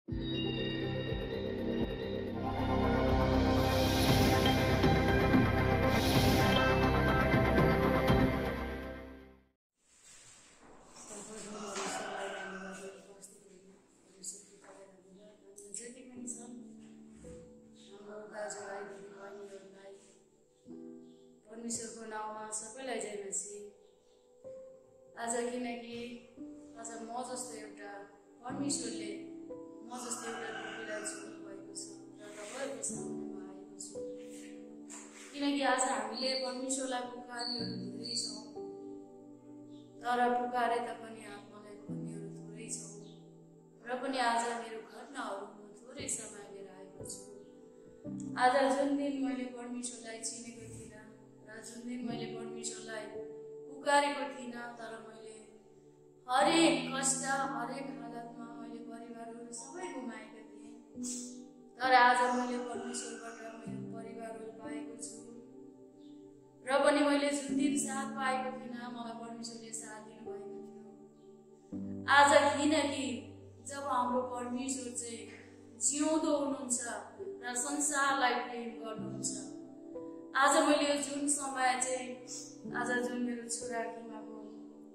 परमेश्वरको नाउँमा सबैलाई जय मसीह। आज किनकि आज म जस्तो एउटा परमेश्वरले म जस्तो एउटा व्यक्तिलाई चुन्नु भएको छ र तपाईँको सामनामा आएको छु। किनकि आज हामीले परमेश्वरलाई पुकार्नेहरू धेरै छौँ, तर पुकारे तापनि आत्मालाई खोज्नेहरू थोरै छौँ। र पनि आज मेरो घटनाहरू म थोरै समय लिएर आएको छु। आज जुन दिन मैले परमेश्वरलाई चिनेको थिइनँ र जुन दिन मैले परमेश्वरलाई पुकारेको थिइनँ, तर मैले हरेक कष्ट हरेक हालतमा मैले परिवारहरू सबै गुमाएको थिएँ। तर आज मैले परमेश्वरबाट मेरो परिवारहरू पाएको छु। र पनि मैले जुन दिन साथ पाएको थिइनँ, मलाई परमेश्वरले साथ दिनुभएको थियो। आज किनकि जब हाम्रो परमेश्वर चाहिँ जिउँदो हुनुहुन्छ र संसारलाई प्रेम गर्नुहुन्छ, आज मैले जुन समय चाहिँ आज जुन मेरो छोरा किमाको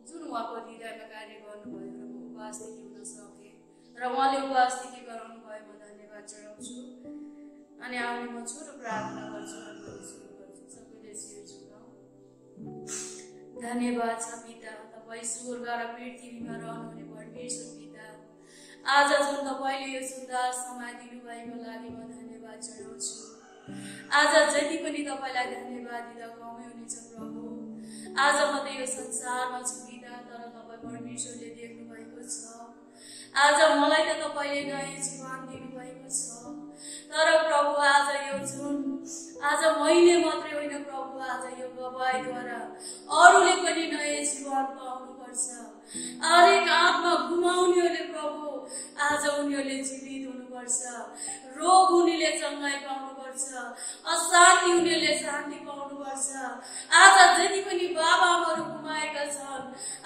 जुन उहाँको हृदयमा कार्य गर्नुभयो र म उपस्थिति हुन सकेँ र उहाँले उपस्थिति गराउनु भयो, म धन्यवाद चढाउँछु। अनि आउने म छोटो प्रार्थना गर्छु र मैले सुरु गर्छु। सबैले शिर झुकाऊ। धन्यवाद छ पिता, तपाईँ स्वर्ग र पृथ्वीमा रहनुहुने परमेश्वर पिता। आज जुन तपाईँले यो सुन्दर समय दिनुभएको लागि म धन्यवाद चढाउँछु। आज जति पनि तपाईँलाई धन्यवाद दिँदा कमै हुनेछ प्रभु। आज म त यो संसारमा छु पिता, तर तपाईँ परमेश्वरले देख्नु भएको छ। आज मलाई त तपाईँले नयाँ जीवन दिनुभएको छ। तर प्रभु आज यो जुन आज मैले मात्रै होइन प्रभु, आज यो गवाईद्वारा अरूले पनि नयाँ जीवन पाउनुपर्छ। हरेक आत्मा गुमाउनेहरूले प्रभु आज उनीहरूले जीवित हुनुपर्छ। रोग हुनेले चङ्गाई पाउनुपर्छ, अशान्ति हुनेले शान्ति पाउनुपर्छ। आज जति पनि बाबाआमाहरू गुमाएका छन्,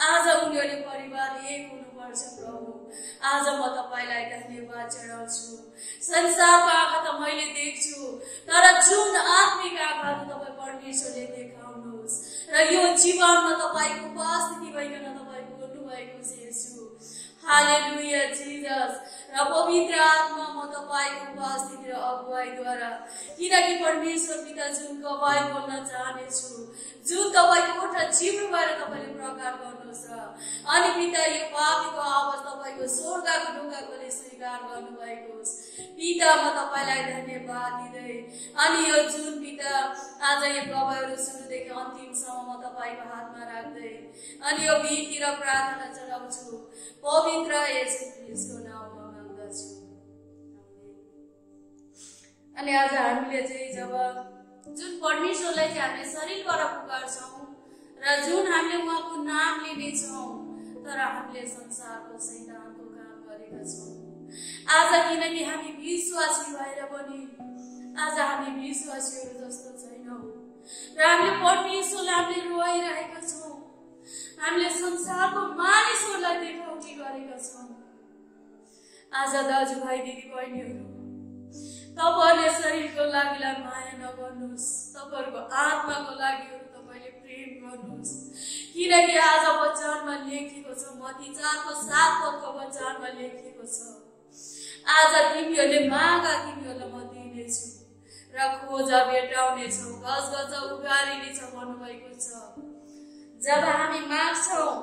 आज उनीहरूले परिवार एक हुनुपर्छ प्रभु। आज म तपाईँलाई धन्यवाद चढाउँछु। संसारको आँखा त मैले देख्छु, तर जुन आत्मिक आँखाहरू तपाईँ परमेश्वरले देखाउनुहोस् र यो जीवनमा तपाईँको उपस्थिति भइकन तपाईँ बोल्नु भएको हेर्छु। हालेलुया जिजस। र पवित्र आत्मा म तपाईँको उपस्थिति र अगुवाईद्वारा, किनकि परमेश्वर पिता जुन गवाई बोल्न चाहनेछु, जुन तपाईँको कोठा जिब्रो भएर तपाईँले प्रकार गर्नुहोस् र अनि पिता यो पापीको आवाज तपाईँको स्वर्गको ढोकाकोले स्वीकार गर्नुभएको होस्। पिता म तपाईँलाई धन्यवाद दिँदै अनि यो जुन पिता आज यो गवाईहरू सुरुदेखि अन्तिमसम्म म तपाईँको हातमा राख्दै अनि यो बिन्ती र प्रार्थना चढाउँछु पवित्र येशू ख्रीष्टको नाममा माग्दछु। अनि आज हामीले चाहिँ जब जुन परमेश्वरलाई चाहिँ हामीले शरीरबाट पुकार्छौँ र जुन हामीले उहाँको नाम लिनेछौँ, तर हामीले संसारको शैतानको काम गरेका छौँ। आज किनकि हामी विश्वासी भएर पनि आज हामी विश्वासीहरू जस्तो छैनौँ र हामीले परमेश्वरलाई हामीले रोइरहेका छौँ। हामीले संसारको मानिसहरूलाई देखाउने गरेका छौँ। आज दाजुभाइ दिदीबहिनीहरू, तपाईँहरूले शरीरको लागि माया नगर्नुहोस्, तपाईँहरूको आत्माको लागि तपाईँले प्रेम गर्नुहोस्। किनकि आज वचनमा लेखेको छ, मत्ती 4:7 वचनमा लेखेको छ, आज तिमीहरूले मागा तिमीहरूलाई म दिनेछु र खोज भेटाउनेछौ, गजगज उगारिनेछ भन्नुभएको छ। जब हामी माग्छौँ,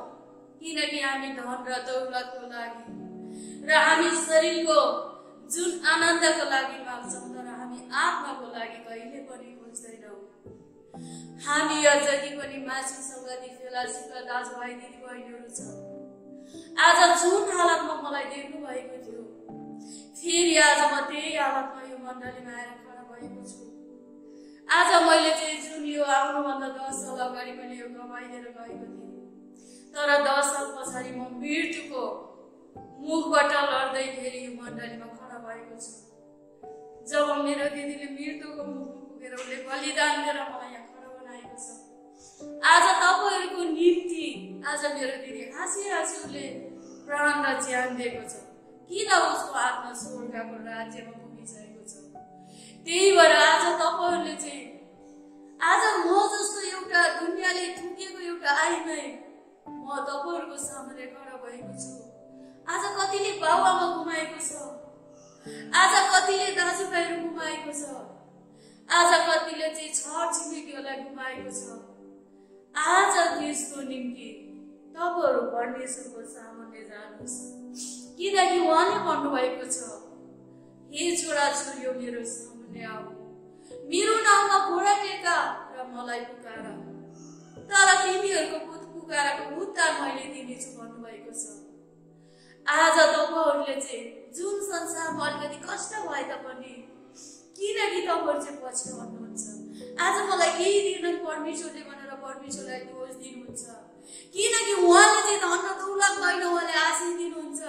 किनकि हामी धन र दौलतको लागि र हामी शरीरको जुन आनन्दको लागि माग्छौँ, तर हामी आत्माको लागि कहिले पनि खोज्दैनौँ। हामी जति पनि मान्छे सङ्गति फेलासिपका दाजुभाइ दिदीबहिनीहरू छ, आज जुन हालतमा मलाई देख्नु भएको थियो, फेरि आज म त्यही हालतमा यो मण्डलीमा आएर खडा भएको छु। आज मैले चाहिँ जुन यो आउनुभन्दा 10 साल अगाडि मैले यो गवाई लिएर गएको थिएँ, तर 10 साल पछाडि म मृत्युको मुखबाट लड्दै फेरि यो मण्डलीमा खडा भएको छु। जब मेरो दिदीले मृत्युको मुखमा पुगेर उसले बलिदान दिएर मलाई यहाँ खडा बनाएको छ। आज तपाईँहरूको निम्ति आज मेरो दिदी हाँसी हाँसी उसले प्राण र ज्यान दिएको छ। किन उसको आत्मा ढुङ्गाको राज्यमा पुगिसकेको छ। त्यही भएर आज तपाईहरुले चाहिँ आज म जस्तो एउटा दुनियाँले थुकेको एउटा आइमै म तपाईहरुको सामने खडा भएको छु। आज कतिले बाबुआमा गुमाएको छ, आज कतिले दाजुभाइहरू गुमाएको छ, आज कतिले चाहिँ छर छिमेकीहरूलाई गुमाएको छ। आज त्यसको निम्ति तपाईहरु परमेश्वरको सामने जानुहोस्, किनकि उहाँले भन्नुभएको छ, हे छोराछोरीयो मेरो सामने आऊ, मेरो नाममा घोडा टेका र मलाई पुकार, तर तिमीहरूको पुकाराको उत्तर मैले दिनेछु भन्नुभएको छ। आज तपाईहरुले चाहिँ जुन संसारमा अलिकति कष्ट भए तापनि किनकि तपाईहरु चाहिँ पछि हट्नुहुन्छ, आज मलाई केही दिन परमेश्वरले भनेर परमेश्वरलाई दोष दिनुहुन्छ, किनकि उहाँले चाहिँ धन दौलत होइन, उहाँले आशिष दिनुहुन्छ,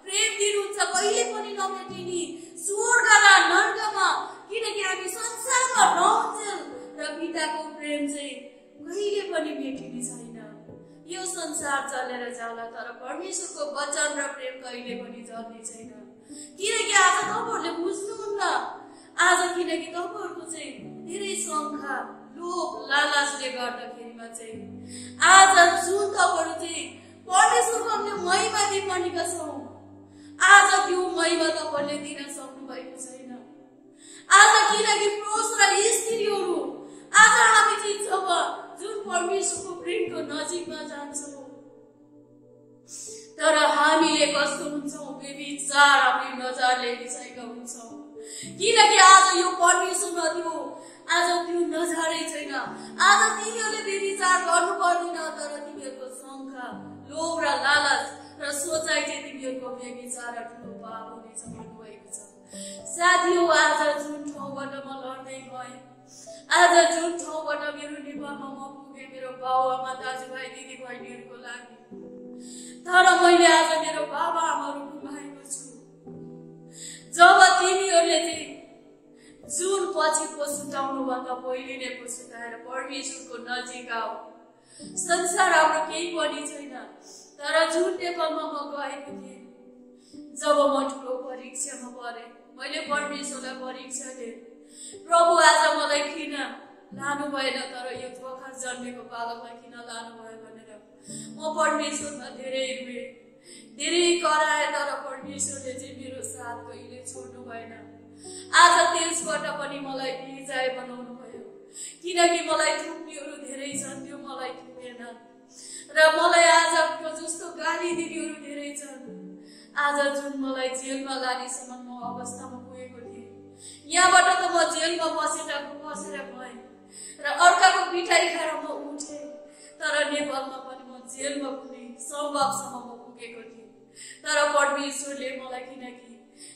प्रेम दिनुहुन्छ, कहिले पनि नमेटिने स्वर्ग र नर्कमा, किनकि हामी संसारमा रहन्छौँ र पिताको प्रेम चाहिँ कहिले पनि मेटिने छैन। यो संसार चलेर जाला तर परमेश्वरको वचन र प्रेम कहिले पनि चल्ने छैन। किनकि आज तपाईहरुले बुझ्नुहुन्न, आज किनकि तपाईहरुको चाहिँ धेरै शङ्का लोभ लालचले गर्दाखेरिमा चाहिँ आज जुन तपाईहरु चाहिँ परमेश्वरको हामीले महिमा दिनुपर्नेका छौं, आज त्यो महिमा तपाईहरुले दिन सक्नु भएको छैन। आज किनकि पुरुष र स्त्रीहरू आज हामी चाहिँ जब जुन परमेश्वरको प्रेमको नजिकमा जान्छौं तर हामीले कस्तो हुन्छौं, व्यभिचार हामी नजरले हेरिसकेका हुन्छौं, किनकि आज यो परमेश्वरमा त्यो आज त्यो नजरै छैन। आज तिमीहरूले व्यभिचार गर्नु पर्दैन, तर तिमीहरूको शङ्का लोभ र लालच र सोचाइ चाहिँ तिमीहरूको व्यभिचार र ठुलो पाप हुनेछ भन्नुभएको छ। साथीहो, आज जुन ठाउँबाट म लड्दै गएँ, आज जुन ठाउँबाट मेरो नेपालमा म पुगेँ मेरो बाबुआमा दाजुभाइ दिदीबहिनीहरूको लागि, तर मैले आज मेरो बाबा आमाहरू गुमाएको छु। जब तिमीहरूले चाहिँ जुन पछि पछुताउनु भन्दा पहिले नै पछुताएर परमेश्वरको नजिक आऊ, संसार हाम्रो केही पनि छैन। तर जुन नेपालमा म गएको थिएँ, जब म ठुलो परीक्षामा परेँ, मैले परमेश्वरलाई परीक्षा दिएँ, प्रभु आज मलाई किन लानु भएन, तर यो भर्खर जन्मेको बालकलाई किन लानु भयो भनेर म परमेश्वरमा धेरै रुएँ, धेरै कराएँ, तर परमेश्वरले चाहिँ मेरो साथ कहिले छोड्नु भएन। आज त्यसबाट पनि मलाई विजय बनाउनु भयो, किनकि मलाई थुक्नेहरू धेरै छन्, त्यो मलाई थुकेन र मलाई आजको जस्तो गाली दिनेहरू धेरै छन्। आज जुन मलाई जेलमा लानेसम्म म अवस्थामा पुगेको थिएँ, यहाँबाट त म जेलमा बसेर गएँ र अर्काको पिटाइ खाएर म उठेँ, तर नेपालमा पनि म जेलमा पुग्ने सम्भवसम्म म पुगेको थिएँ। तर परमेश्वरले मलाई किनकि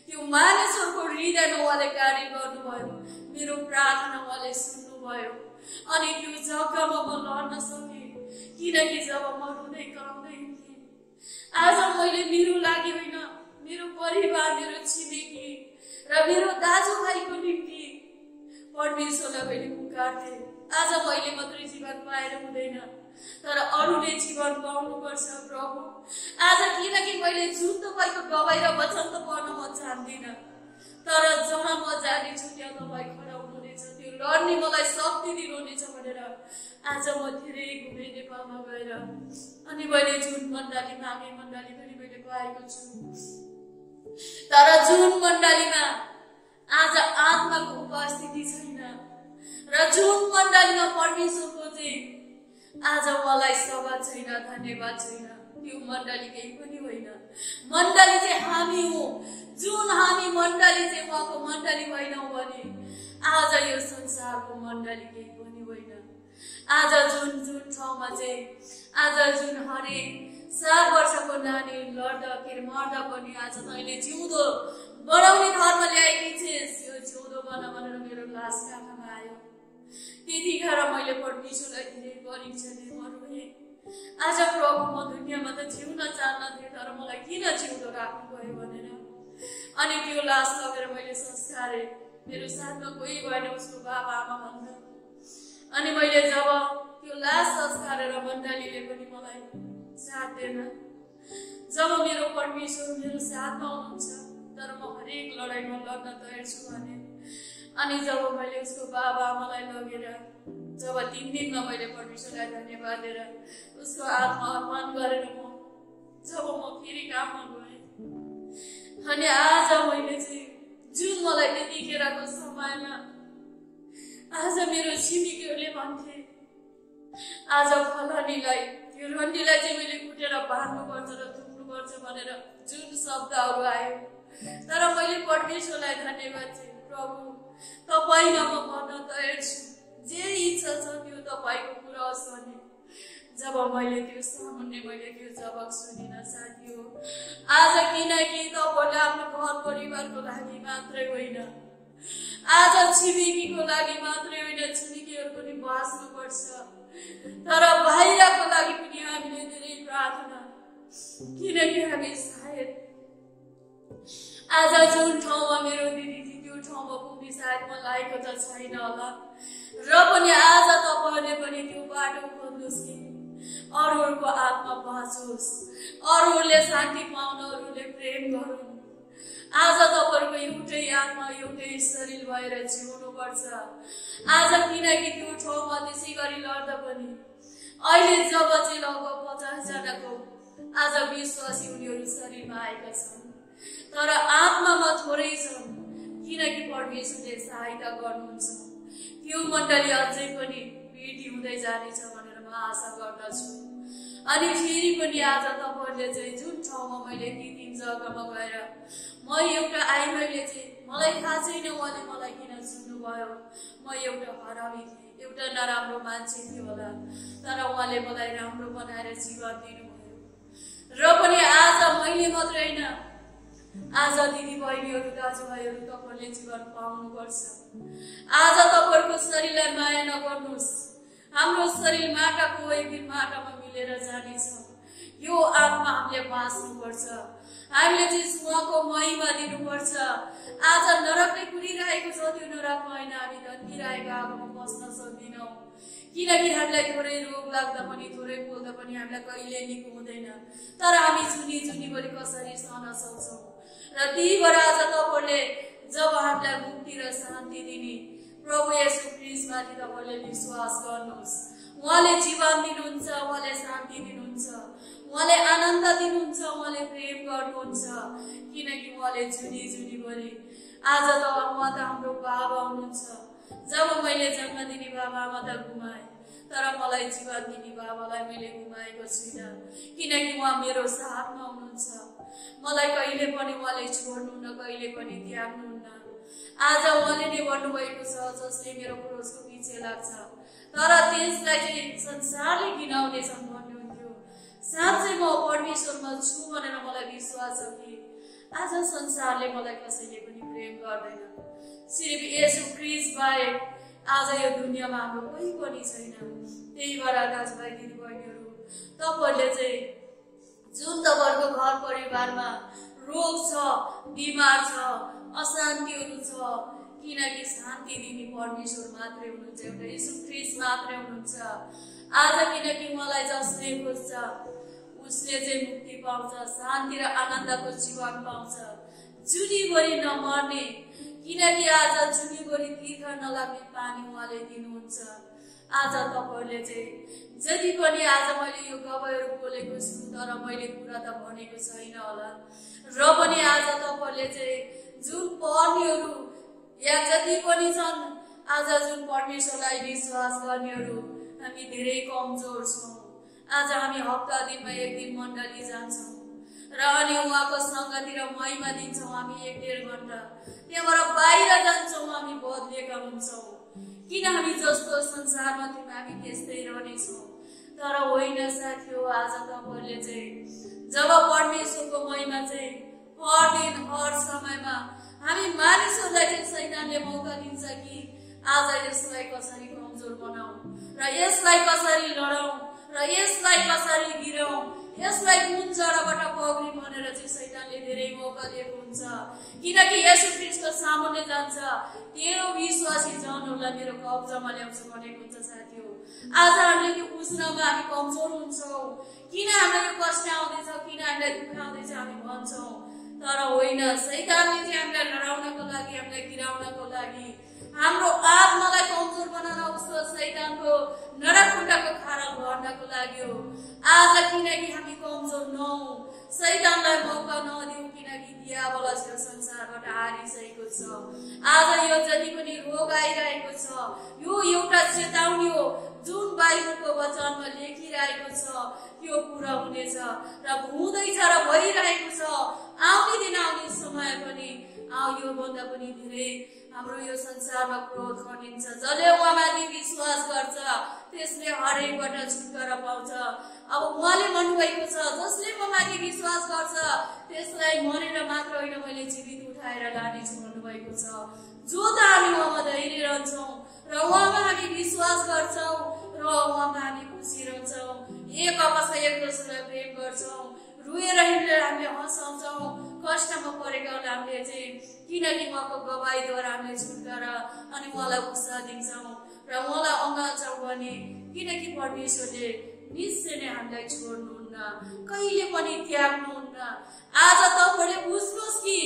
त्यो मानिसहरूको हृदयमा उहाँले कार्य गर्नुभयो, मेरो प्रार्थना उहाँले सुन्नुभयो अनि त्यो जग्गामा म लड्न सकेँ। किनकि जब म रुँदै कराउँदै थिएँ, आज मैले मेरो लागि होइन, मेरो परिवार, मेरो छिमेकी र मेरो दाजुभाइको निम्ति परमेश्वरलाई मैले पुकार्थेँ। आज मैले मात्रै जीवन पाएर हुँदैन, तर अरूले जीवन पाउनुपर्छ प्रभु। आज किनकि मैले जुन तपाईँको गवाई र वचन त पढ्न म चाहदिनँ, तर जहाँ म जानेछु त्यहाँ तपाईँ खडा हुनुहुनेछ, त्यो लड्ने मलाई शक्ति दिनुहुनेछ भनेर आज म धेरै घुमेँ नेपालमा गएर। अनि मैले जुन मण्डली मागे मण्डली पनि मैले पाएको छु, तर जुन मण्डलीमा आज आत्माको उपस्थिति छैन र जुन मण्डलीमा परमेश्वरको चाहिँ आज मलाई सभा छैन, धन्यवाद छैन, त्यो मण्डली केही पनि होइन। मण्डली चाहिँ हामी हो। जुन हामी मण्डली चाहिँ उहाँको मण्डली होइनौँ भने आज यो संसारको मण्डली केही पनि होइन। आज जुन ठाउँमा चाहिँ आज जुन हरेक 7 वर्षको नानी लड्दाखेरि मर्दा पनि आज तैँले जिउँदो बनाउने धर्म ल्याएकी थिइस्, यो जिउँदो बना भनेर मेरो लास काखमा आयो। त्यतिखेर मैले परमेश्वरलाई धेरै परीक्षा दिएँ, म रोएँ। आज प्रभु, म दुनियाँमा त जिउन चाहन्थे, तर मलाई किन जिउँदो राख्नुभयो भनेर। अनि त्यो लास लगेर मैले संस्कारेँ। मेरो साथमा कोही भएन, उसको बाबा आमा भन्दा। अनि मैले जब त्यो लास संस्कारेर मण्डलीले पनि मलाई साथ दिएन, जब मेरो परमेश्वर मेरो साथमा हुनुहुन्छ, तर म हरेक लडाइँमा लड्न तयार छु भने। अनि जब मैले उसको बाबा आमालाई लगेर जब 3 दिनमा मैले परमेश्वरलाई धन्यवाद दिएर उसको आत्मा अर्पण गरेर जब म फेरि काममा गएँ अनि आज मैले चाहिँ जुन मलाई त्यतिखेरको समयमा आज मेरो छिमेकीहरूले भन्थे आज फलानीलाई यो रन्डीलाई चाहिँ मैले कुटेर बाँध्नुपर्छ र थुक्नुपर्छ भनेर जुन शब्दहरू आयो, तर मैले परमेश्वरलाई धन्यवाद दिएँ, प्रभु तपाईमा म भन्न तयार छु, जे इच्छा छ त्यो तपाईको पुरा होस् भने। जब मैले त्यो सामुन्ने मैले त्यो जवाब सुनिन साथी हो आज, किनकि तपाईले आफ्नो घर परिवारको लागि मात्रै होइन, आज छिमेकीको लागि मात्रै होइन, छिमेकीहरूको नि बाँच्नुपर्छ, तर बाहिरको लागि पनि हामीले धेरै प्रार्थना, किनकि हामी सायद आज जुन ठाउँमा मेरो दिदी त्यो ठाउँमा पुग्ने सायद म लागेको त छैन होला, र पनि आज तपाईले पनि त्यो बाटो खोज्नुहोस् कि अरूहरूको आत्मा बाँचोस्, अरूहरूले शान्ति पाउन, अरूले प्रेम गरून्। आज तपाईको एउटै आत्मा एउटै शरीर भएर जिउनुपर्छ आज, किनकि त्यो ठाउँमा त्यसै गरी लड्दा पनि अहिले जब चाहिँ लगभग 50 जनाको आज विश्वासी उनीहरू शरीरमा आएका छन्, तर आत्मामा थोरै छन्, किनकि परमेश्वरले सहायता गर्नुहुन्छ। त्यो मण्डली अझै पनि वृद्धि हुँदै जानेछ भनेर म आशा गर्दछु। अनि फेरि पनि आज तपाईहरुले चाहिँ जुन ठाउँमा मैले ती 3 जग्गामा गएर म एउटा आइमाईले चाहिँ मलाई थाहा छैन उहाँले मलाई किन चुन्नु भयो, म एउटा हरामी थिएँ, एउटा नराम्रो मान्छे थियो होला, तर उहाँले मलाई राम्रो बनाएर जीवन दिनुभयो। र पनि आज मैले मात्र होइन, आज दिदी बहिनीहरू दाजुभाइहरू तपाईले जीवन पाउनुपर्छ। आज तपाईहरुको शरीरलाई माया नगर्नुहोस्, हाम्रो शरीर माटाको एक दिन माटामा मिलेर जानेछ, यो आत्मा हामीले बाँच्नुपर्छ, हामीले चाहिँ उहाँको महिमा दिनुपर्छ। आज नरकले कुरिरहेको छ, त्यो नरकमा होइन, हामी धन्किरहेको आगोमा बस्न सक्दैनौँ, किनकि हामीलाई थोरै रोग लाग्दा पनि थोरै बोल्दा पनि हामीलाई कहिले निको हुँदैन, तर हामी जुनी जुनी गरी कसरी सहन सक्छौँ। र त्यही भएर आज तपाईले जब हामीलाई मुक्ति र शान्ति दिने प्रभु येशू ख्रीष्टमाथि तपाईले विश्वास गर्नुहोस्, उहाँले जीवन दिनुहुन्छ, उहाँले शान्ति दिनुहुन्छ, उहाँले आनन्द दिनुहुन्छ, उहाँले प्रेम गर्नुहुन्छ, किनकि उहाँले जुनी जुनी गरी आज त उहाँ त हाम्रो बाबा हुनुहुन्छ। जब मैले जन्म दिने बाबा आमा त गुमाएँ, तर मलाई जीवन दिने बाबालाई मैले गुमाएको छुइनँ, किनकि उहाँ मेरो साथमा हुनुहुन्छ। मलाई कहिले पनि उहाँले छोड्नुहुन्न, कहिले पनि त्याग्नुहुन्न। आज उहाँले नै भन्नुभएको छ, जसले मेरो क्रुसको पछि लाग्छ तर त्यसलाई चाहिँ संसारले घिनाउनेछन् भन्नुहुन्थ्यो। साँच्चै म परमेश्वरमा छु भनेर मलाई विश्वास छ कि आज संसारले मलाई कसैले पनि प्रेम गर्दैन, सिर्फ येशू ख्रीष्ट बाहेक आज यो दुनियाँमा हाम्रो कोही पनि छैन। त्यही भएर दाजुभाइ दिदीबहिनीहरू तपाईहरुले चाहिँ जुन तपाईहरुको घर परिवारमा रोग छ, बिमार छ, अशान्तिहरू छ, किनकि शान्ति दिने परमेश्वर मात्रै हुनुहुन्छ, एउटा येशू ख्रीष्ट मात्रै हुनुहुन्छ। आज किनकि मलाई जसले खोज्छ उसले चाहिँ मुक्ति पाउँछ, शान्ति र आनन्दको जीवन पाउँछ, जुनीभरि नमर्ने, किनकि आज जुनीभरि तिर्खा नलाग्ने पानी उहाँले दिनुहुन्छ। आज तपाईहरुले चाहिँ जति पनि आज मैले यो गवाईहरू बोलेको छु, तर मैले कुरा त भनेको छैन होला, र पनि आज तपाईहरुले चाहिँ जुन पर्नेहरू या जति पनि छन्, आज जुन परमेश्वरलाई विश्वास गर्नेहरू हामी धेरै कमजोर छौँ। आज हामी हप्ता दिनमा एक दिन मण्डली जान्छौँ र अनि उहाँको संगति र महिमा दिन्छौँ, हामी 1-1.5 घण्टा, त्यहाँबाट बाहिर जान्छौँ हामी बदलिएका हुन्छौँ, किन हामी जस्तो संसारमा थियौँ हामी त्यस्तै रहनेछौँ। तर होइन साथी हो, आज तपाईहरुले चाहिँ जब परमेश्वरको महिमा चाहिँ हर दिन हर समयमा हामी मानिसहरूलाई चाहिँ शैतानले मौका दिन्छ कि आज यसलाई कसरी कमजोर बनाऊ र यसलाई कसरी लडाऊ र यसलाई कसरी गिराऊ, यसलाई कुन जराबाट पक्री भनेर चाहिँ शैतानले धेरै मौका दिएको हुन्छ। किनकि येशू ख्रीष्टको सामुन्ने जान्छ, तेरो विश्वासी जनहरूलाई मेरो कब्जामा ल्याउँछु भनेको हुन्छ। साथी हो, आज हामीले त्यो बुझ्नमा हामी कमजोर हुन्छौँ, किन हामीलाई यो कष्ट आउँदैछ, किन हामीलाई दुःख आउँदैछ हामी भन्छौँ, तर होइन, शैतानले चाहिँ हामीलाई लडाउन गिराउनको लागि, हाम्रो आत्मालाई कमजोर बनाउन उसको शैतानको नराखुट्टाको खाडल भर्नको लागि हो। आज किनकि हामी कमजोर नहौं, शैतानलाई मौका नदिऊ, किनकि दियावल यो संसारबाट हारिसकेको छ। आज यो जति पनि रोग आइरहेको छ, यो एउटा चेतावनी हो जुन बाइबलको वचनमा लेखिरहेको छ त्यो पूरा हुनेछ र हुँदैछ र भइरहेको छ। आउने दिन आउने समय पनि यो भन्दा पनि धेरै हाम्रो यो संसारमा क्रोध खनिन्छ। जसले उहाँमाथि विश्वास गर्छ त्यसले हरेकबाट छुटकारा पाउँछ। अब उहाँले भन्नुभएको छ जसले ममाथि विश्वास गर्छ त्यसलाई मरेर मात्र होइन मैले जीवित उठाएर लानेछु भन्नुभएको छ। जो त हामी उहाँमा धैर्य रहन्छौँ र उहाँमा हामी विश्वास गर्छौँ र उहाँमा हामी खुसी रहन्छौँ, एक आपसमा एक दोस्रोलाई प्रेम गर्छौँ, रुएर हिँडेर हामीले हँसाउँछौँ, कष्टमा परेकालाई हामीले चाहिँ किनकि उहाँको गवाईद्वारा हामीले छुटकारा अनि उहाँलाई उत्साह दिन्छौँ र उहाँलाई अँगाल्छौँ भने किनकि परमेश्वरले निश्चय नै हामीलाई छोड्नुहुन्न, कहिले पनि त्याग्नुहुन्न। आज तपाईहरुले बुझ्नुहोस् कि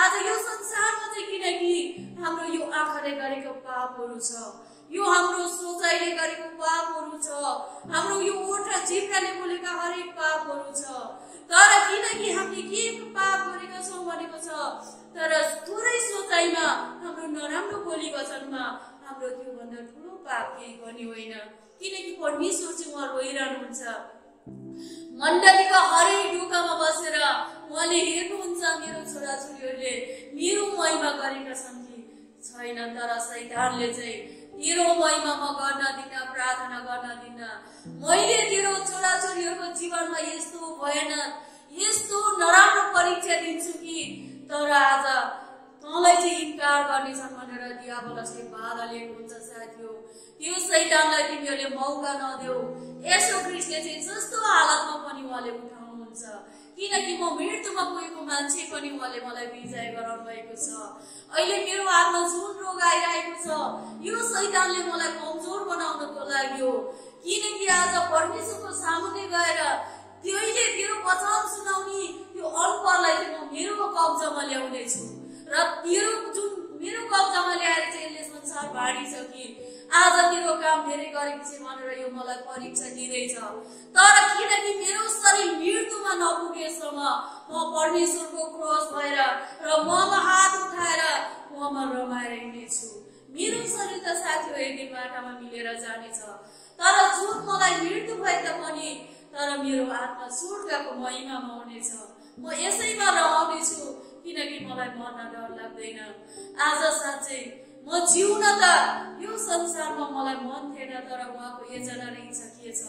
आज यो संसारमा चाहिँ किनकि हाम्रो यो आँखाले गरेको पापहरू छ, यो हाम्रो सोचाइले गरेको पापहरू छ, हाम्रो यो ओठ र जिब्राले बोलेका हरेक पापहरू छ। तर किनकि हामीले के पाप गरेका छौँ भनेको छ, तर थोरै सोचाइमा हाम्रो नराम्रो बोली वचनमा हाम्रो त्यो भन्दा ठुलो पाप केही पनि होइन। किनकि परमेश्वर चाहिँ उहाँ रोइरहनुहुन्छ, मण्डलीको हरेक ढोकामा बसेर उहाँले हेर्नुहुन्छ मेरो छोराछोरीहरूले मेरो महिमा गरेका छन् कि छैन। तर शैतानले चाहिँ तेरो महिमा म गर्न दिन, प्रार्थना गर्न दिन, मैले तेरो छोराछोरीहरूको जीवनमा यस्तो भएन, यस्तो नराम्रो परीक्षा दिन्छु कि तर आज तँलाई चाहिँ इन्कार गर्नेछन् भनेर दियावलले बाधा लिएको हुन्छ। साथी हो त्यो शैतानलाई तिमीहरूले मौका नदेऊ। यसो ख्रीष्टले चाहिँ जस्तो हालतमा पनि उहाँले उठाउनुहुन्छ, किनकि म मृत्युमा गएको मान्छे पनि उहाँले मलाई विजय गराउनु भएको छ। अहिले मेरो हातमा जुन रोग आइरहेको छ यो शैतानले मलाई कमजोर बनाउनको लागि हो। किनकि आज परमेश्वरको सामुन्ने गएर त्यसले तेरो वचन सुनाउने त्यो अल्पलाई चाहिँ म मेरो कब्जामा ल्याउनेछु र तेरो जुन मेरो कब्जामा ल्याएर चाहिँ यसले संसार बाँडिछ कि आज तेरो काम धेरै गरेपछि भनेर यो मलाई परीक्षा दिँदैछ। तर किनकि मेरो शरीर मृत्युमा नपुगेसम्म म परमेश्वरको क्रोस भएर र ममा हात उठाएर ममा रमाएर हिँड्नेछु। मेरो शरीर त साथी हो एक दिन माटामा मिलेर जानेछ, तर जुन मलाई मृत्यु भए तापनि तर मेरो आत्मा स्वर्गको महिमामा हुनेछ। म यसैमा रमाउनेछु किनकि मलाई मर्न डर लाग्दैन। आज साँच्चै म जिउन त यो संसारमा मलाई मन थिएन, तर उहाँको योजना र इच्छा के छ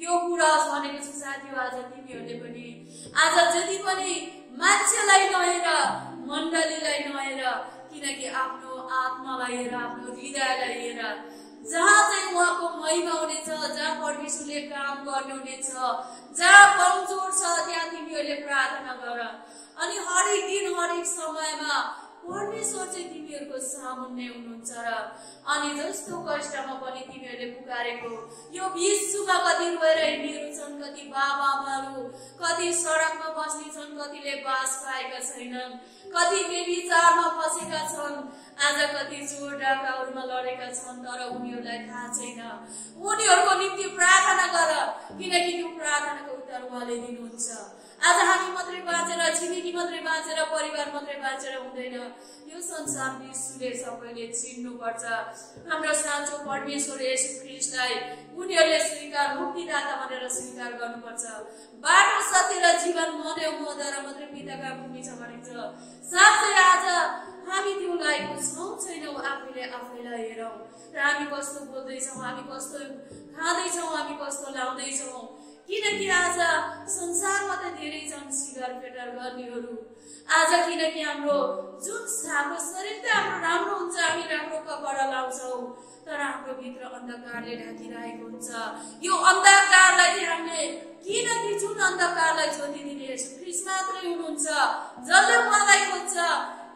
त्यो कुरा भनेको छु। साथी हो आज तिमीहरूले पनि आज जति पनि मान्छेलाई नहेर, मण्डलीलाई नहेर, किनकि आफ्नो आत्मालाई हेर, आफ्नो हृदयलाई हेर, जहाँ चाहिँ उहाँको महिमा हुनेछ, जहाँ परमेश्वरले काम गर्ने हुनेछ, जहाँ कमजोर छ त्यहाँ तिमीहरूले प्रार्थना गर। अनि हरेक दिन हरेक समयमा परमेश्वर चाहिँ तिमीहरूको सामुन्ने हुनुहुन्छ र अनि जस्तो कष्टमा पनि तिमीहरूले पुकारेको यो विश्वमा कति रोएर हिँड्नेहरू छन्, कति बाबाआमाहरू कति सडकमा बस्ने छन्, कतिले बास पाएका छैनन्, कति व्यभिचारमा फसेका छन्, आज कति चोर डाकाहरूमा लडेका छन्, तर उनीहरूलाई थाहा छैन। उनीहरूको निम्ति प्रार्थना गर, किनकि त्यो प्रार्थनाको उत्तर उहाँले दिनुहुन्छ। आज हामी मात्रै बाँचेर, छिमेकी मात्रै बाँचेर, परिवार मात्रै बाँचेर हुँदैन। यो संसार विश्वले सबैले चिन्नुपर्छ हाम्रो साँचो परमेश्वर येशू ख्रीष्टलाई। उनीहरूले स्वीकार, मुक्तिदाता भनेर स्वीकार गर्नुपर्छ। बाटो, सत्य र जीवन म नै हो, मद्वारा मात्रै पिताका भूमि छ भनिन्छ। साँच्चै आज हामी त्यो लायकको छौँ छैनौँ आफैले आफैलाई हेरौँ र हामी कस्तो बोल्दैछौँ, हामी कस्तो खाँदैछौँ, हामी कस्तो लाउँदैछौँ। किनकि आज संसारमा त धेरै छन् सिगार पेटार गर्नेहरू। आज किनकि हाम्रो जुन हाम्रो शरीर त हाम्रो राम्रो हुन्छ, हामी राम्रो कपडा लाउँछौँ, तर हाम्रो भित्र अन्धकारले ढाकिरहेको हुन्छ। यो अन्धकारलाई चाहिँ हामीले किनकि जुन अन्धकारलाई ज्योति दिने येशू ख्रीष्ट मात्रै हुनुहुन्छ, जसले उहाँलाई खोज्छ,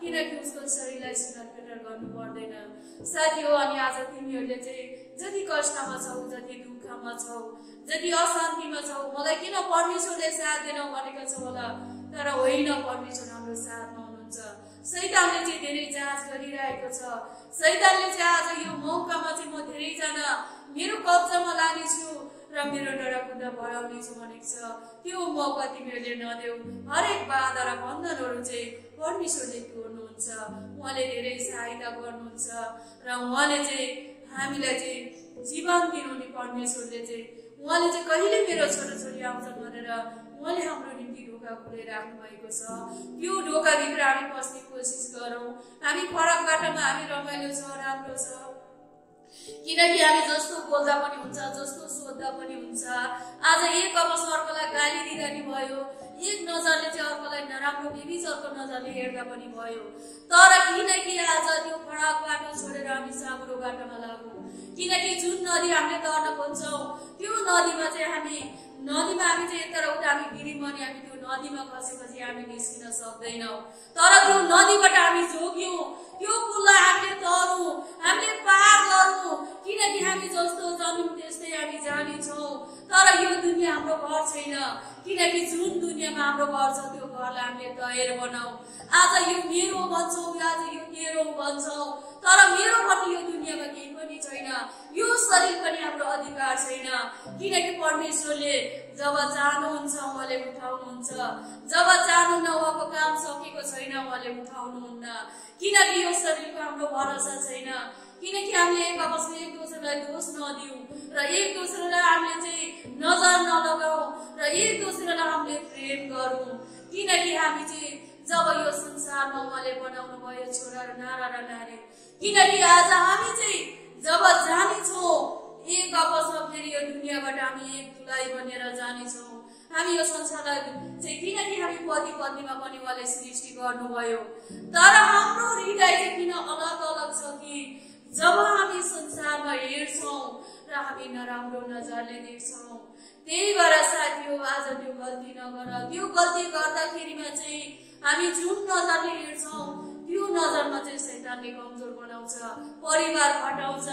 किनकि उसको शरीरलाई सिगार पेटार गर्नु पर्दैन। साथी हो अनि आज तिमीहरूले चाहिँ जति कष्टमा छौ, जति दुःखमा छौ, जति अशान्तिमा छौ, मलाई किन परमेश्वरले साथ दिनौ भनेको छ होला, तर होइन, परमेश्वर हाम्रो साथमा हुनुहुन्छ। शैतानले चाहिँ धेरै जाँच गरिरहेको छ। शैतानले चाहिँ आज यो मौकामा चाहिँ म धेरैजना मेरो कब्जामा लानेछु र मेरो डराकुण्डा बढाउनेछु भनेको छ। त्यो मौका तिमीहरूले नदेऊ। हरेक बाधा र बन्धनहरू चाहिँ परमेश्वरले तोड्नुहुन्छ। उहाँले धेरै सहायता गर्नुहुन्छ र उहाँले चाहिँ हामीलाई चाहिँ जीवन दिनुहुने परमेश्वरले चाहिँ उहाँले चाहिँ कहिले मेरो छोराछोरी आउँछन् भनेर उहाँले हाम्रो निम्ति ढोका खोलिराख्नु भएको छ। त्यो ढोकाभित्र हामी पस्ने कोसिस गरौँ। हामी फरक बाटोमा हामी रमाइलो छ, राम्रो छ, किनकि हामी जस्तो बोल्दा पनि हुन्छ, जस्तो सोध्दा पनि हुन्छ। आज एक आपसमा अर्कोलाई गाली दिँदा नि भयो, एक नजरले चाहिँ अर्कोलाई नराम्रो बेबिचरको नजरले हेर्दा पनि भयो। तर किनकि आज त्यो फरक बाटो छोडेर हामी साँगुरो बाटोमा लागौँ। किनकि जुन नदी हामीले तर्न खोज्छौँ त्यो नदीमा चाहिँ हामी चाहिँ यता र उता हामी बिरिम भने हामी त्यो नदीमा खसेपछि हामी निस्किन सक्दैनौँ। तर त्यो नदीबाट हामी जोग्यौँ, त्यो पुललाई हामीले तरौँ, हामीले पार गरौँ। किनकि हामी जस्तो जमिन त्यस्तै हामी जानेछौँ। तर यो दुनियाँ हाम्रो घर छैन। किनकि जुन दुनियाँमा हाम्रो घर छ त्यो घरलाई हामीले तयर बनाऊ। आज यो मेरो भन्छौँ, आज यो तेरो भन्छौँ, तर मेरो भन्ने यो दुनियाँमा केही पनि छैन। यो शरीर पनि हाम्रो अधिकार छैन। किनकि परमेश्वरले जब चाहनुहुन्छ उहाँले उठाउनुहुन्छ, जब चाहनुहुन्न उहाँको काम सकेको छैन उहाँले उठाउनुहुन्न। किनकि यो शरीरको हाम्रो भरोसा छैन। किनकि हामीले एक आपसमा एक दोस्रोलाई दोष नदिउँ र एक दोस्रोलाई हामीले चाहिँ नजर नलगाऊ र एक दोस्रोलाई हामीले प्रेम गरौँ। किनकि हामी चाहिँ जब यो संसारमा उहाँले बनाउनु भयो छोरा र नारा र नारी, किनकि आज हामी चाहिँ जब जानेछौँ एक आपसमा फेरि यो दुनियाँबाट हामी एक दुलाई बनेर जानेछौँ। हामी यो संसारलाई चाहिँ किनकि हामी पति पत्नीमा पनि उहाँले सृष्टि गर्नुभयो। तर हाम्रो हृदय चाहिँ किन अलग अलग छ कि जब हामी संसारमा हेर्छौँ र हामी नराम्रो नजरले देख्छौँ। त्यही भएर साथी हो, आज त्यो गल्ती नगर। त्यो गल्ती गर्दाखेरिमा चाहिँ हामी जुन नजरले हेर्छौँ त्यो नजरमा चाहिँ शैतानले कमजोर बनाउँछ, परिवार हटाउँछ,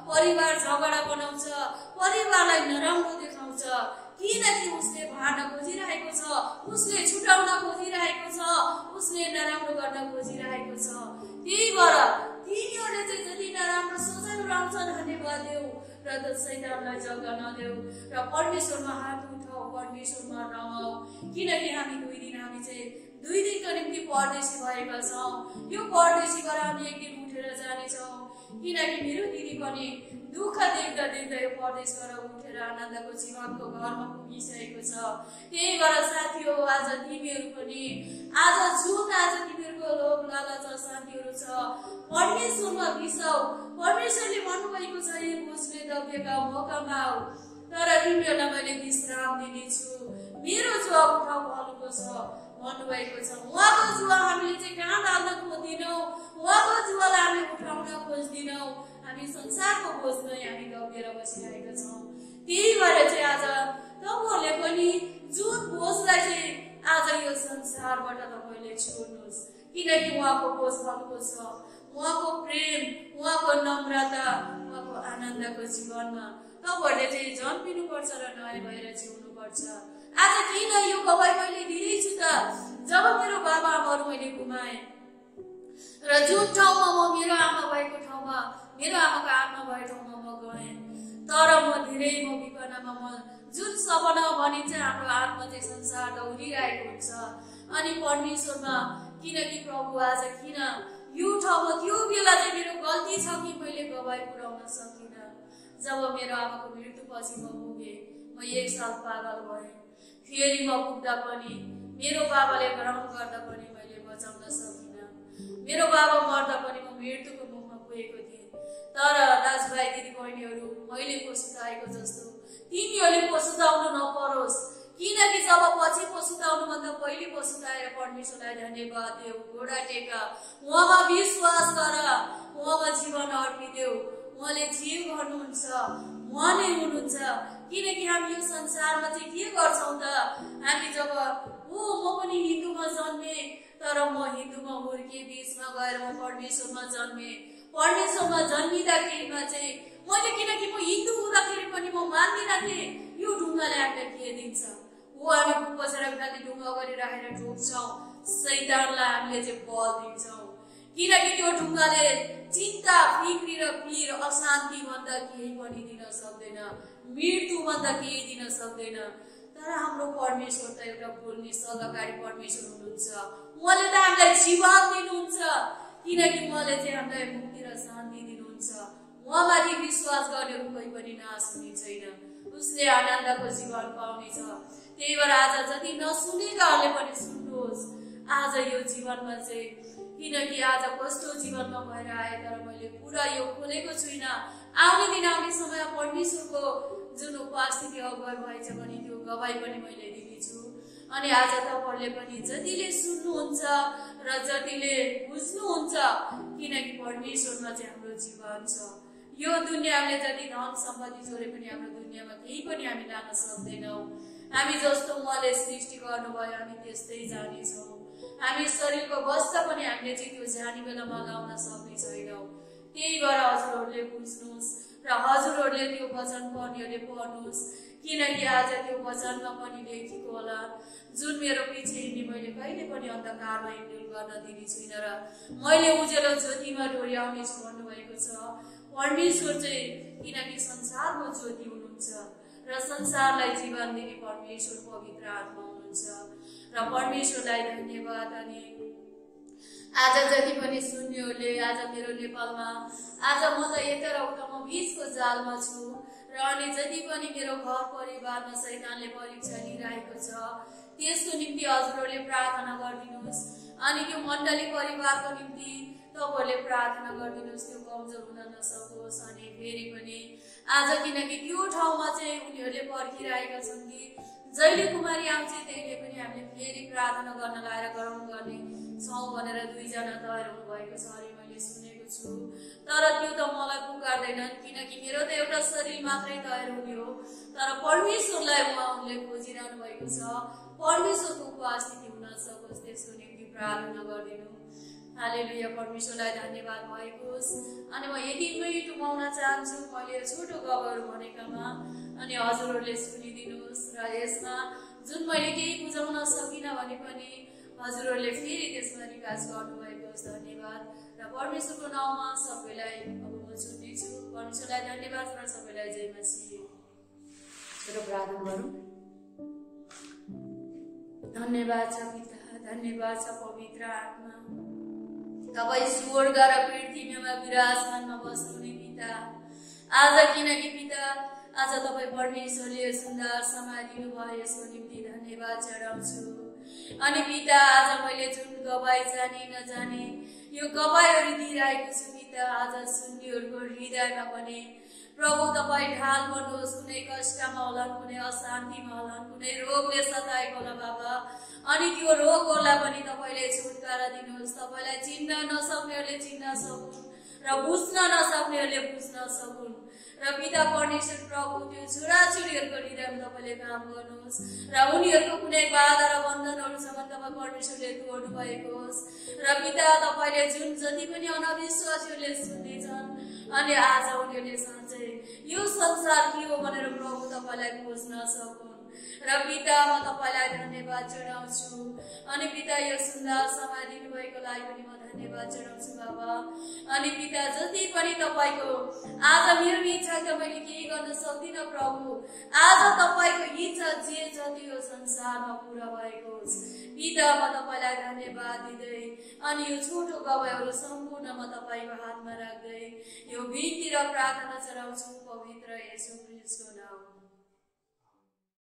परिवार झगडा बनाउँछ, परिवारलाई नराम्रो देखाउँछ। किनकि उसले भाड्न खोजिरहेको छ, उसले छुटाउन खोजिरहेको छ, उसले नराम्रो गर्न खोजिरहेको छ। त्यही भएर तिनीहरूले चाहिँ जति नराम्रो सोचेर आउँछन् धन्यवाद देऊ र त शैतानलाई जग्गा नदेऊ र परमेश्वरमा हात उठाऊ, परमेश्वरमा रमाऊ। किनकि हामी दुई दिनको निम्ति परदेशी भएका छौँ। यो परदेशीबाट हामी एक दिन उठेर जानेछौँ। किनकि मेरो दिदी पनि दुःख देख्दा देख्दा यो परदेशबाट उठेर आनन्दको जीवनको घरमा पुगिसकेको छ। त्यही भएर साथी हो, आज तिमीहरू पनि आज तिमीहरूको लोभ लालच शान्तिहरू छ परमेश्वरमा बिसाऊ। परमेश्वरले भन्नुभएको छ यो बोझले दबिएका मौकामा आऊ, तर तिमीहरूलाई मैले विश्राम दिनेछु। मेरो जुवा उठाउ भन्नुको छ भन्नुभएको छ। उहाँको जुवा हामीले चाहिँ कहाँ डाल्न खोज्दैनौँ, उहाँको जुवालाई हामी उठाउन खोज्दैनौँ। हामी संसारको बोझमै हामी दबिएर बसिरहेका छौँ। त्यही भएर चाहिँ आज तपाईँहरूले पनि जुन बोझलाई चाहिँ आज यो संसारबाट तपाईँले छोड्नुहोस्। किनकि उहाँको बोझ भन्नुको छ उहाँको प्रेम, उहाँको नम्रता, उहाँको आनन्दको जीवनमा तपाईँहरूले चाहिँ जन्मिनुपर्छ र नयाँ भएर जिउनुपर्छ। आज किन यो गवाई मैले दिँदैछु त? जब मेरो बाबा आमाहरू मैले गुमाएँ र जुन ठाउँमा म मेरो आमा भएको ठाउँमा, मेरो आमाको आत्मा भएको ठाउँमा म गएँ, तर म विपनामा म जुन सपना भनिन्छ हाम्रो आत्मा चाहिँ संसार दौडिरहेको हुन्छ। अनि परमेश्वरमा किनकि प्रभु आज किन यो ठाउँमा त्यो बेला चाहिँ मेरो गल्ती छ कि मैले गवाई पुर्याउन सकिनँ। जब मेरो आमाको मृत्युपछि म पुगेँ, म 1 साल पागल भएँ। फेरि म पुग्दा पनि मेरो बाबाले ग्रहण गर्दा पनि मैले बचाउन सकिनँ। मेरो बाबा मर्दा पनि म मृत्युको मुखमा पुगेको थिएँ। तर दाजुभाइ दिदीबहिनीहरू, मैले पछुताएको जस्तो तिमीहरूले पछुताउनु नपरोस्। किनकि जब पछि पछुताउनु भन्दा पहिले पछुताएर परमेश्वरलाई धन्यवाद देऊ, घोडा टेका, उहाँमा विश्वास गर, उहाँमा जीवन अर्पिदेऊ। उहाँले जे गर्नुहुन्छ उहाँ नै हुनुहुन्छ। किनकि हामी यो संसारमा चाहिँ के गर्छौँ त? हामी जब म पनि हिन्दूमा जन्मे, तर म हिन्दूमा हुर्के, बीचमा गएर म परमेश्वरमा जन्मे। परमेश्वरमा जन्मिँदाखेरिमा चाहिँ मैले किनकि म हिन्दू हुँदाखेरि पनि म मान्दिनँ थिएँ यो ढुङ्गाले हामीलाई के दिन्छ। हामी बसेर उनीहरूले ढुङ्गा गरिराखेर ठोक्छौँ, शैतानलाई हामीले चाहिँ बल दिन्छौँ। किनकि त्यो ढुङ्गाले चिन्ता फिक्री र पीर अशान्ति भन्दा केही पनि दिन सक्दैन, मृत्यु भन्दा केही दिन सक्दैन। तर हाम्रो परमेश्वर त एउटा बोल्ने सदाकारी परमेश्वर हुनुहुन्छ। उहाँले त हामीलाई जीवन दिनुहुन्छ, किनकि उहाँले चाहिँ हामीलाई मुक्ति र शान्ति दिनुहुन्छ। उहाँमाथि विश्वास गर्नेहरू कोही पनि नाश हुने छैन, उसले आनन्दको जीवन पाउनेछ। त्यही भएर आज जति नसुनेकाहरूले पनि सुन्नुहोस् आज यो जीवनमा चाहिँ, किनकि आज कस्तो जीवनमा भएर आए तर मैले पुरा यो खोलेको छुइनँ। आउने दिन आउने समय परमेश्वरको जुन उपस्थिति अगुवाई भएछ भने त्यो गवाई पनि मैले दिनेछु। अनि आज तपाईँहरूले पनि जतिले सुन्नुहुन्छ र जतिले बुझ्नुहुन्छ, किनकि परमेश्वरमा चाहिँ हाम्रो जीवन छ। यो दुनियाँले जति धन सम्पत्ति जोडे पनि हाम्रो दुनियाँमा केही पनि हामी लान सक्दैनौँ। हामी जस्तो उहाँले सृष्टि गर्नुभयो हामी त्यस्तै जानेछौँ। हामी शरीरको वस्त्र पनि हामीले चाहिँ त्यो जाने बेलामा लाउन सक्ने छैनौँ। त्यही भएर हजुरहरूले बुझ्नुहोस् र हजुरहरूले त्यो वचन पढ्नेहरूले पढ्नुहोस्, किनकि आज त्यो वचनमा पनि लेखेको होला, जुन मेरो पछि हिँड्ने मैले कहिले पनि अन्धकारमा हिँड्डुल गर्न दिने छुइनँ र मैले उज्यालो ज्योतिमा डोर्याउनेछु भन्नुभएको छ। परमेश्वर चाहिँ किनकि संसारमा ज्योति हुनुहुन्छ र संसारलाई जीवन दिने परमेश्वर पवित्र आत्मा हुनुहुन्छ र परमेश्वरलाई धन्यवाद। अनि आज जति पनि सुन्नेहरूले आज मेरो नेपालमा आज म त यता र उता म बीचको जालमा छु र अनि जति पनि मेरो घर परिवारमा शैतानले परीक्षा लिइरहेको छ त्यसको निम्ति हजुरहरूले प्रार्थना गरिदिनुहोस्। अनि त्यो मण्डली परिवारको निम्ति तपाईँहरूले प्रार्थना गरिदिनुहोस्, त्यो कमजोर हुन नसकोस्। अनि फेरि पनि आज किनकि त्यो ठाउँमा चाहिँ उनीहरूले पर्खिरहेका छन् कि जहिले कुमारी आउँछ त्यहिले पनि हामीले फेरि प्रार्थना गर्न लगाएर गराउँ गर्ने छौँ भनेर दुईजना तयार हुनुभएको छ अरे मैले सुनेको छु। तर त्यो त मलाई पुकार्दैनन्, किनकि मेरो त एउटा शरीर मात्रै तयार हुने हो। तर परमेश्वरलाई उहाँले खोजिरहनु भएको छ, परमेश्वरको उपस्थिति हुन सकोस् त्यसको निम्ति प्रार्थना गरिदिनु। हालेलुया, परमेश्वरलाई धन्यवाद भएकोस्। अनि म यतिमै टुङ्गाउन चाहन्छु मैले छोटो गबहरू भनेकामा, अनि हजुरहरूले सुनिदिनुहोस् र यसमा जुन मैले केही बुझाउन सकिनँ भने पनि हजुरहरूले फेरि त्यसमा निकास गर्नुभएको होस्। धन्यवाद र परमेश्वरको नाउँमा सबैलाई अब म छुट्टिन्छु। परमेश्वरलाई धन्यवाद र सबैलाई जय मसीह। चलो प्रार्थना गरौँ। धन्यवाद छ पिता, धन्यवाद छ पवित्र आत्मा, तपाईँ स्वर्ग र पृथ्वीमा विराजमानमा बस्नुहुने पिता। आज किनकि पिता आज तपाईँ परमेश्वरले सुन्दर समय दिनुभयो यसको निम्ति धन्यवाद चढाउँछु। अनि पिता आज मैले जुन गवाई जाने नजाने यो गवाईहरू दिइरहेको छु पिता, आज सुन्नेहरूको हृदयमा पनि प्रभु तपाईँ ढाल भन्नुहोस्। कुनै कष्टमा होलान्, कुनै अशान्तिमा होलान्, कुनै रोगले सताएको होला बाबा, अनि त्यो रोगहरूलाई पनि तपाईँले छुटकारा दिनुहोस्। तपाईँलाई चिन्न नसक्नेहरूले चिन्न सकुन् र बुझ्न नसक्नेहरूले बुझ्न सकुन्। र पिता परमेश्वर प्रभु त्यो छोराछोरीहरूको हृदयमा तपाईँले काम गर्नुहोस् र उनीहरूको कुनै बाधा र बन्धनहरूसँग तपाईँ परमेश्वरले तोड्नु भएको होस्। र पिता तपाईँले जुन जति पनि अनविश्वासीहरूले सुन्नेछन् अनि आज उनीहरूले साँच्चै यो संसार के हो भनेर प्रभु तपाईँलाई खोज्न सकुन्। र पिता म तपाईँलाई धन्यवाद चढाउँछु। अनि पिता यो सुन्दर समय दिनुभएको लागि पनि म धन्यवाद चढाउँछु बाबा। अनि पिता जति पनि तपाईँको आज मेरो इच्छा त मैले केही गर्न सक्दिनँ प्रभु, आज तपाईँको इच्छा जे जति यो संसारमा पुरा भएको होस् पिता म तपाईँलाई धन्यवाद दिँदै अनि यो छोटो गवाईहरू सम्पूर्ण म तपाईँको हातमा राख्दै यो बिन्ती र प्रार्थना चढाउँछु पवित्र येशू।